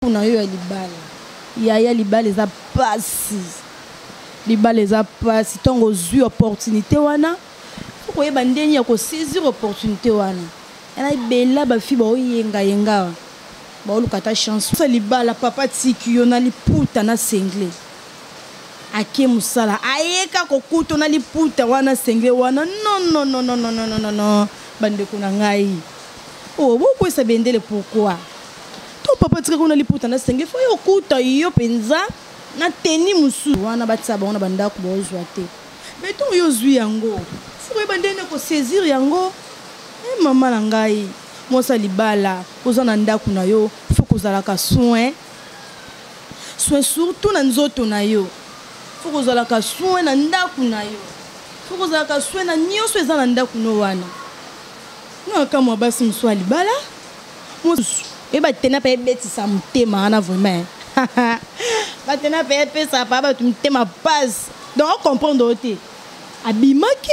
Na yo ya libala yaya, libala eza pasi, libala eza pasi. Ntango ozwi opportunité wana, faut koyeba ndenge ya kosaisir opportunité wana. Yana ebela bafi baoyengayenga, baoluka ata chance sa libala. Papa tiki yo na liputa na singlet, ake mosala, ayeka kokuta na liputa wana, singlet wana. Non, non, non, non, non, non, non, non. Bandeko na ngai, oh, bokwesa bendele pourquoi? To papa tika kuna liputa na singlet, faut yo okuta yo mpenza na teni mosusu wana batia bango na bandako, baozwa te. Mais ntongo yo ozwi yango, faut koyeba ndenge kosaisir yango. E mama na ngai, mwasi ya libala, oza na ndako na yo, faut kozalaka soin, soin surtout na nzoto na yo. Faut kozalaka soin na ndako na yo, faut kozalaka soin na nyonso eza na ndako no wana. Na kamwa basi mosusu ya libala mosusu oyeba tena mpe ebetisa motema wana vraiment. Batena mpe epesa pa bato motema pasi. Donc ocomprendre oyo te, abimaki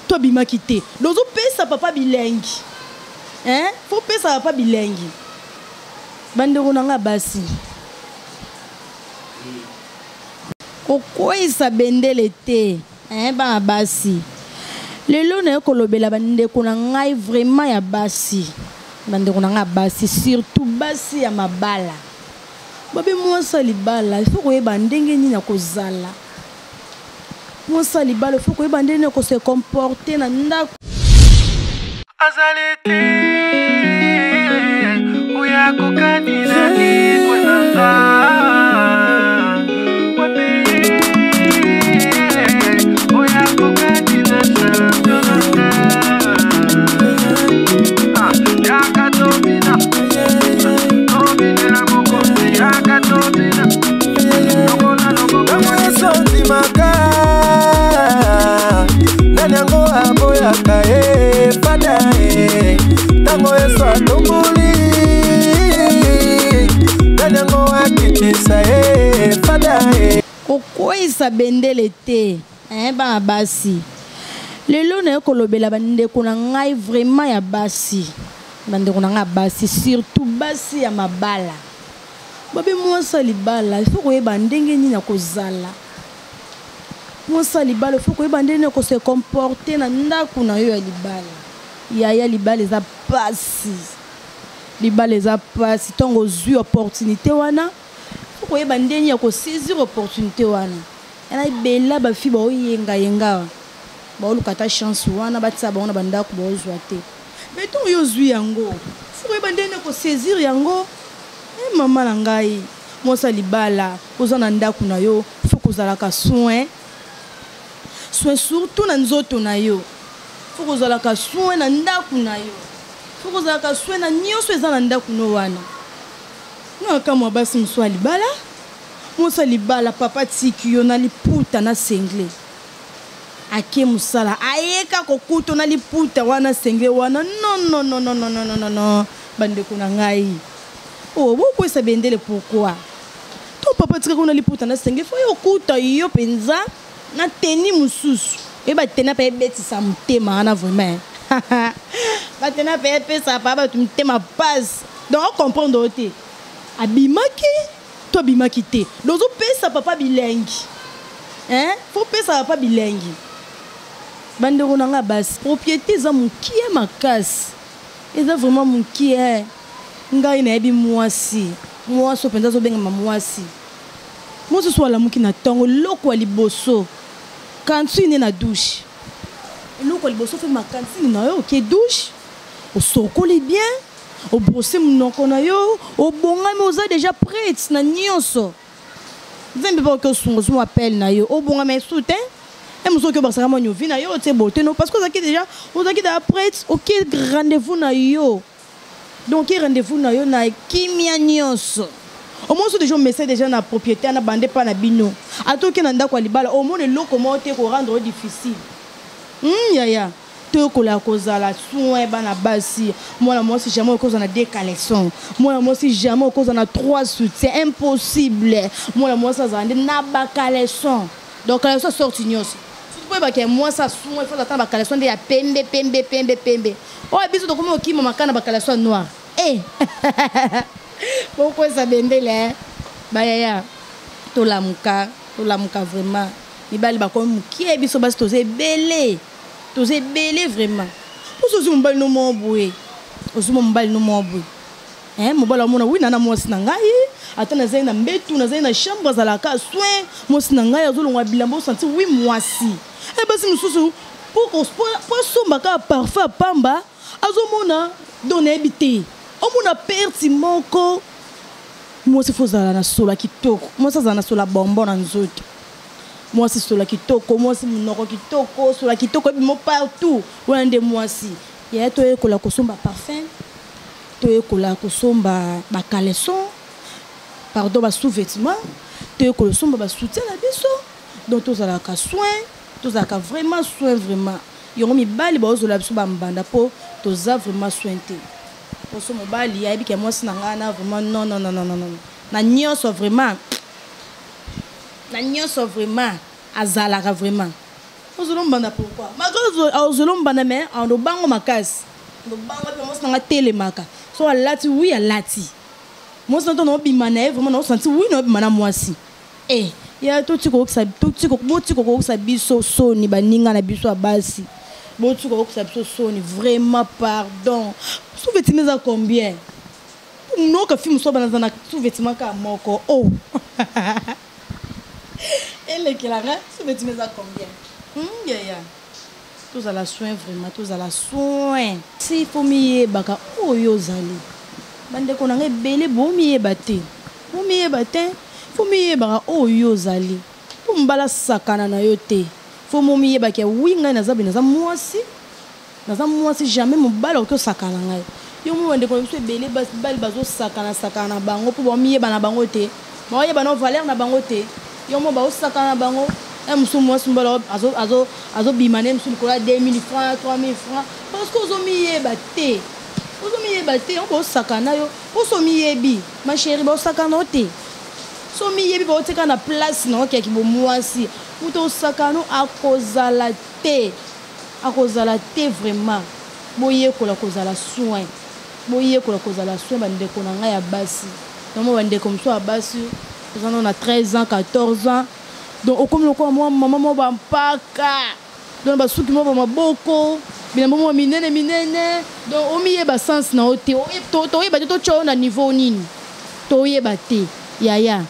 to abimaki te. Donc ozopesa papa bilengi, hein? Faut pesa papa bilengi. Bandeko na nga basi, kokweyisa bendele te, hein? Bana basi, lelo naye kolobela bandeko na ngai vraiment ya basi. Bandeko na ngai basi, surtout basi ya mabala, babe mwasi ya libala, il faut koyeba ndenge nini ya kozala mwasi ya libala, il faut koyeba ndenge nini ya kose comporter na ndako. Azali te oyo akokani na likwelanga wapi, oyo akokani na champion nanga. Yaka tobina, tobinela mokonzi, yaka tobina lokola loboko. Ntango Yesu andimaka, nani yango aboyaka ye? Fada ye, ntango Yesu atomboli, nani yango akitisa ye? Fada ye. Kokweyisa bendele te, hein? Bana basi, lelo naye kolobela bandeko na ngai vraiment ya basi. Bandeko na ngai basi, surtout basi ya mabala, babe mwasi ya libala, il faut koyeba ndenge nini ya kozala mwasi ya libala, il faut koyeba ndenge nini ya kose comporter na ndako na yo ya libala. Yaya, libala eza pasi, libala eza pasi. Ntango ozwi opportunité wana, faut koyeba ndenge ya kosaisir opportunité wana. Yana ebela bafi baoyengayenga, baoluka ata chance wana batia bango na bandako, baozwa te. Mais ntongo yo ozwi yango, faut koyeba ndenge ya kosaisir yango. E mama na ngai, mwasi ya libala, oza na ndako na yo, faut kozalaka soin, soin surtout na nzoto na yo. Faut kozalaka soin na ndako na yo, faut kozalaka soin na nyonso eza na ndako no wana. Na kamwa basi mosusu ya libala, mwasi ya libala, papa tiki yo na liputa na singlet, ake mosala, ayeka kokuta na liputa wana, singlet wana. Non, non, non, non, non, non, non, non, non. Bandeko na ngai, oh, bokwesa bendele pourquoi? To papa tika kuna liputa na singlet, faut yo okuta yo mpenza na teni mosusu oyeba tena mpe ebetisa motema wana vraiment. Batena mpe epesa pa bato motema pasi. Donc ocomprendre oyo te, abimaki to abimaki te. Donc ozopesa papa bilengi, hein? Faut pesa papa bilengi. Bandeko na nga basi, propriété eza mokie makasi, eza vraiment mokie. Ngai nayebi mwasi, mwasi oyo mpenza azobengama mwasi mosusu, alamuki na ntongo, eloko ya liboso kantine na douche. Eloko ya liboso fe makantine na yo, oke douche, osokoli bien, obrose monoko na yo, obongami, oza déjà prête na nyonso. Nzambe mpe oke osunga, ozwi appel na yo, obongama esu te. E mosu oki obakisaka mwa nyovi na yo, otie beauté no, parce que ozalaki déjà, ozalaki déjà prête. Oke rendez-vous na yo, donc oke rendez-vous na yo na kimia nyonso. Omoni so déjà omesa déjà na propriété na bande mpa na bino, ata oke na ndako ya libala, omona eloko moko te korendre yo difficile. Yaya, toyokola kozala soin. Bana basi, mwana mwasi jamais okozala na deux caleçon, mwana mwasi jamais okozala na trois soutien, impossible. Mwana mwasi azala nde na bacaleçon, donc caleçon sorti nyonso. Surtout po oyebaka mwasi asunga, ifo ata na bacaleçon nde ya pembe, pembe, pembe, pembe. Oyo biso tokomi okima maka na bacaleçon ya noir. Eh. Bokwesa bendele eh. Bayaya tolamuka, tolamuka vraiment. Mibali bakomi mokie, biso basi toza ebele, toza ebele vraiment. Poso ozwi mobali no moko boye, ozwi mobali no moko boye. Eh, mobali amona wi nana mwasi na ngai ata nazali na mbetu, nazali na chambre, azalaka soin mwasi na ngai azolongwa bilamba, osanti wi mwasi. Eh, basi mosusu po asomba kaka parfum ya pamba azomona donc nayebi te, omona perte moko. Mwasi fo ozala na solo kitoko, mwasi azala na solo bonbon na nzoto, mwasi solo kitoko, mwasi monoko kitoko, solo kitoko ebimo partout. Wana nde mwasi yaya. Toyekola kosomba parfum, toyekola kosomba bacaleçon, pardon, basous-vêtement, toyekola kosomba basoutien na biso. Donc tozalaka soin, tozalaka vraiment soin vraiment. Yango mibali baozola biso bambanda mpo toza vraiment soin te. Poso mobali ayebi ke mwasi na ngai na vraiment non, non, non, non, non, na nyonso vraiment, na nyonso vraiment azalaka vraiment. Ozolo mbanda pourquoi? Malgré ozolo mbanda, mais alobango makasi, lobango mpe mwasi na ngai telemaka so alati wi alati mwasi na to naobima na ye vraiment, naosanti wi naobima na mwasi. Eh, ya totika kokokisa biso soni, baninga na biso ya basi, botika kokokisa biso soni vraiment, pardon. Sous-vêtement eza combien? Noka fi mosusu banaza na sous-vêtement kaka moko. Oh, elekelanga sous-vêtement eza combien? Yaya, tozala soin vraiment, tozala soin. Si fo miyebaka oyo ozali, bandeko na ngai ebele bomiyeba te, bomiyeba te. Fo miyebaka oyo ozali mpo mobala sakana na yo te. Fo momiyebaka wi ngai naza boye, naza mwasi, naza mwasi, jamais mobali akoki osakana na ngai. Yo mo bandeko na biso ebele bali bazosakana sakana na bango mpo bamiyeba na bango te, baoyeba na valeur na bango te. Yo mo baosakana na bango mosusu, mwasi mobali azobima na ye mosusu likolo ya 2000 francs, 3000 francs, parce que ozomiyeba te, ozomiyeba te. Yango baosakana yo mpo so miyebi, ma chérie, baosakana yo te. So miyebi, baotika na place na okeyaki bomwasi, moto osakana akozala te, akozala te vraiment. Boyekola kozala soin, boyekola kozala soin, bandeko na ngai ya basi. Namo bandeko mosusu ya basi oza nano na 13 ans, 14 ans, donc okomi lokola mwa mama mwa bampaka, donc basuki mwa bamaboko, bilamba mwa minene minene, donc omiyeba sens na yo te. Toyeba te totya yo na niveau nini, toyeba te yaya.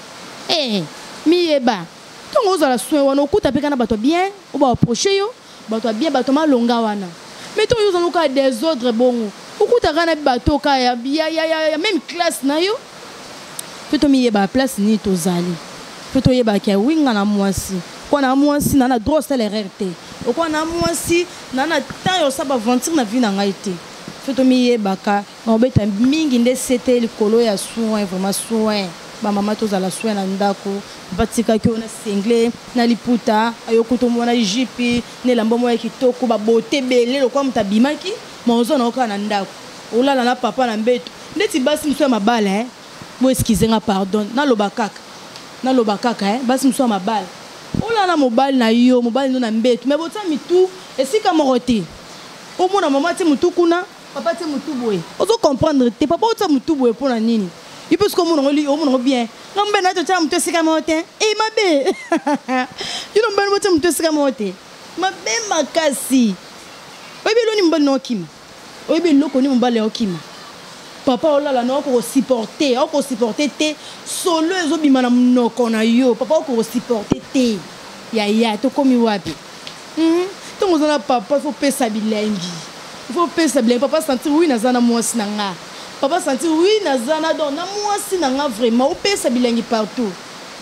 Eh, miyeba ntongo ozala soin wana, okuta mpe kana bato bien oyo baapproche yo, bato ya bien, bato malonga wana. Mais ntongo yo ozala kaka désordre bongo, okutaka na bato ka ya, ya, ya, ya, ya même classe na yo mpe. Tomiyeba place nini tozali mpe toyebaka ya wi nga na mwasi kwa na mwasi na na droit osala erreur te, okwa na mwasi na na temps ya osala baventure na vie na ngai te. Fo tomiyebaka na obeta mingi nde sete likolo ya soin vraiment, soin. Bamama tozala soin na ndako. Batikaki oyo na sengle na liputa, ayokuta omona jupe na elamba moko ya kitoko, babote ebele lokola moto abimaki, ma ozwa na yo kaka na ndako, olala na papa na mbeto ndeti basi mosusu ya mabala. Eh, bo excuse nga, pardon, naloba kaka, naloba kaka. Eh, basi mosusu ya mabala, olala na mobali na yo, mobali no na mbeto, me botia mitu esika moko te. Omona mama tie motu kuna, papa tie motu boye, ozo comprendre te. Papa otia motu boye mpo na nini? Yo mpe soki omona omonango bien, nga mobali na totia motu esika moko te. E mabe, yo na mobali botia motu esika moko te, mabe makasi. Oyebi eloni mobali na okima, oyebi eloko nini mobali ya okima. Papa olala na okokosupporte, okosupporte te solo ezobima na monoko na yo. Papa okokosupporte te. Yaya, tokomi wapi? Ntongo oza na papa, faut pesa bilengi, faut pesa bilengi. Papa sentir wi naza na mwasi na nga, papa sentir wi naza na donc na mwasi na nga vraiment. Opesa bilengi partout.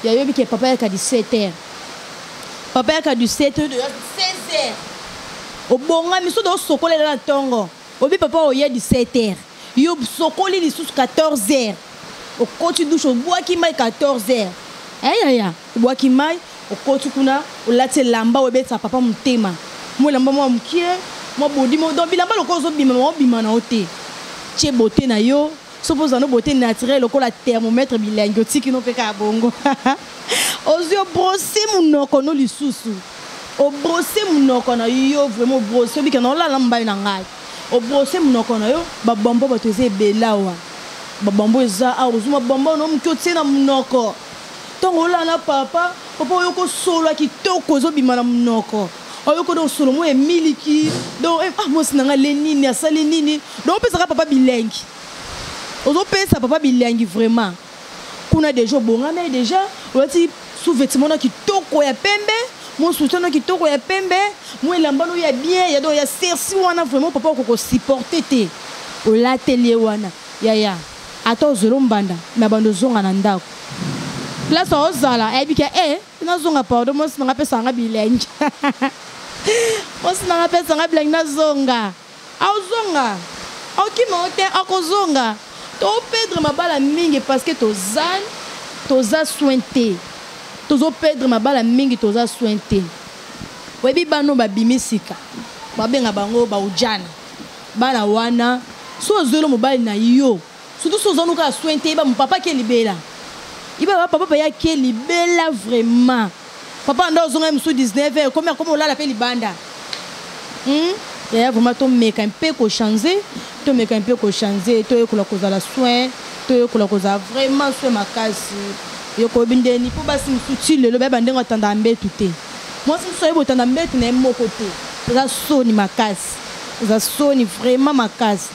Yayobi ke papa yaka 17 heures, papa yaka 17 heures, 16 heures obongami so osokolela na ntongo. Obi papa oya 17 heures, yo sokoli lisusu 14 heures, okoti douche, obwaki mai 14 heures. Ayaya, obwaki mai, okoti kuna, olati elamba oyo ebetisa papa motema, mwa elamba mwa mokie, mwa bodi mo, donc bilamba lokola ozobima, obima na yo te. Tie beauté na yo, so mpo ozala no beauté naturelle lokola thermomètre. Bilengi otiki no mpe kaka bongo, ozwi obrose monoko no lisusu, obrose monoko na yo vraiment, obrose, obika na olala mobali na ngai, obrose monoko na yo, babombo bato eza ebele awa. Babambo eza awa, ozwi mabambo na moke otie na monoko. Ntango olala na papa, papa oyoki solo ya kitoko ezobima na monoko. Oyoki donc solo moko emiliki. Donc ah, mwasi na ngai ale nini, asali nini. Donc opesaka papa bilengi. Ozopesa papa bilengi vraiment. Kuna déjà obongami déjà, olati sous-vêtement na kitoko ya pembe, mo soutien na kitoko ya pembe, mo elamba no ya bien, ya donc ya sersi wana vraiment papa okoko supporter te. Olateli ye wana. Yaya, ata ozolo mbanda, mais bando zonga na ndako. Place ozala, ayebi ke nazonga pardon, mwasi nanga apesaka nga bilengi. Mwasi nanga apesaka nga bilengi, nazonga. Aozonga. Aokima yo te, akozonga. Toperdre mabala mingi parce que toza soin te. Tozoperdre mabala mingi, toza soin te. Oyebi bano babimi sika, babenga bango baujana. Bana wana, so ozweli mobali na yo, surtout so ozwani kaka soin te, yeba papa ke libela. Yeba papa pa ya ke libela vraiment. Papa ndo ozonga mosusu 19 heures, komi akoma olala pe libanda. Yaya vraiment tomeka mpe kochanger, tomeka mpe kochanger, toyekola kozala soin, toyekola kozala vraiment soin makasi. Yokoyebi ndeni mpo basi mosusu ti lelo bayeba ndenge atanda mbetu te. Mwasi mosusu ayeba otanda mbetu na ye moko te. Eza soni makasi. Eza soni vraiment makasi.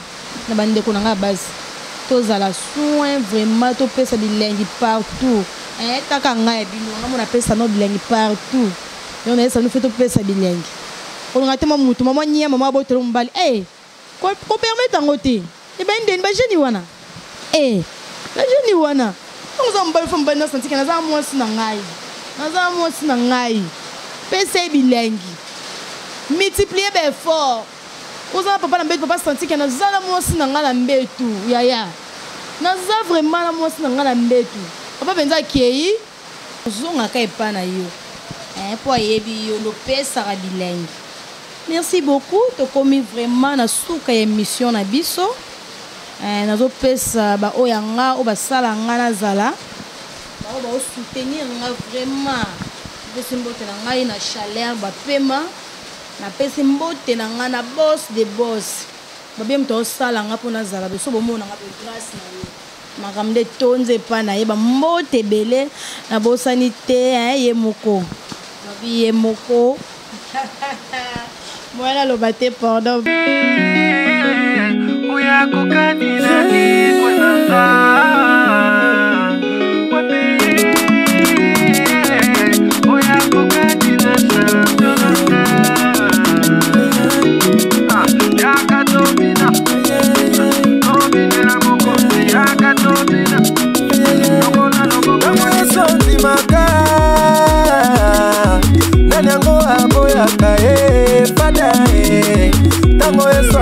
Na bandeko na ngai basi, tozala soin vraiment, topesa bilengi partout. Kaka ngai ya bino, ngai mona pesa no bilengi partout. Yo na yesa no fe topesa bilengi. Olonga te mwa mutu, mwa nyama, mwa botelo mobali. Ko permettre yango te. E ba ndeni ba jeune wana. Ba jeune wana. Ntango oza mobali, fo mobali na santi ke naza mwasi na ngai. Naza mwasi na ngai. Pesa ye bilengi. Multiplier ba effort. Oza papa na mbetu, papa santi ke naza na mwasi na ngai na mbetu, yaya. Naza vraiment na mwasi na ngai na mbetu. Papa penza akei, ozongaka epa na yo. Po ayebi yo lopesaka bilengi. Merci beaucoup, tokomi vraiment na suka ya émission na biso. Nazopesa ba oyo nga oyo basala nga nazala. Ba oyo ba soutenir nga vraiment. Napesi mbote na ngai na chaleur ba pema. Napesi mbote na ngai na boss de boss. Babie moto osala nga mpo nazala beso bomona nga be grâce na ye. Makambo nde tonze epa na ye ba mbote ebele nabosani te, ye moko. Babi ye moko. Mwana loba te pardon. Oya kokanisa likwesasa. Oya kokanisa Yaka tobina. Tobinela mokonzi, yaka tobina. Lokola loboko. Yesu ndimaka. Nani yango aboyaka ye, fada ye. Ntango Yesu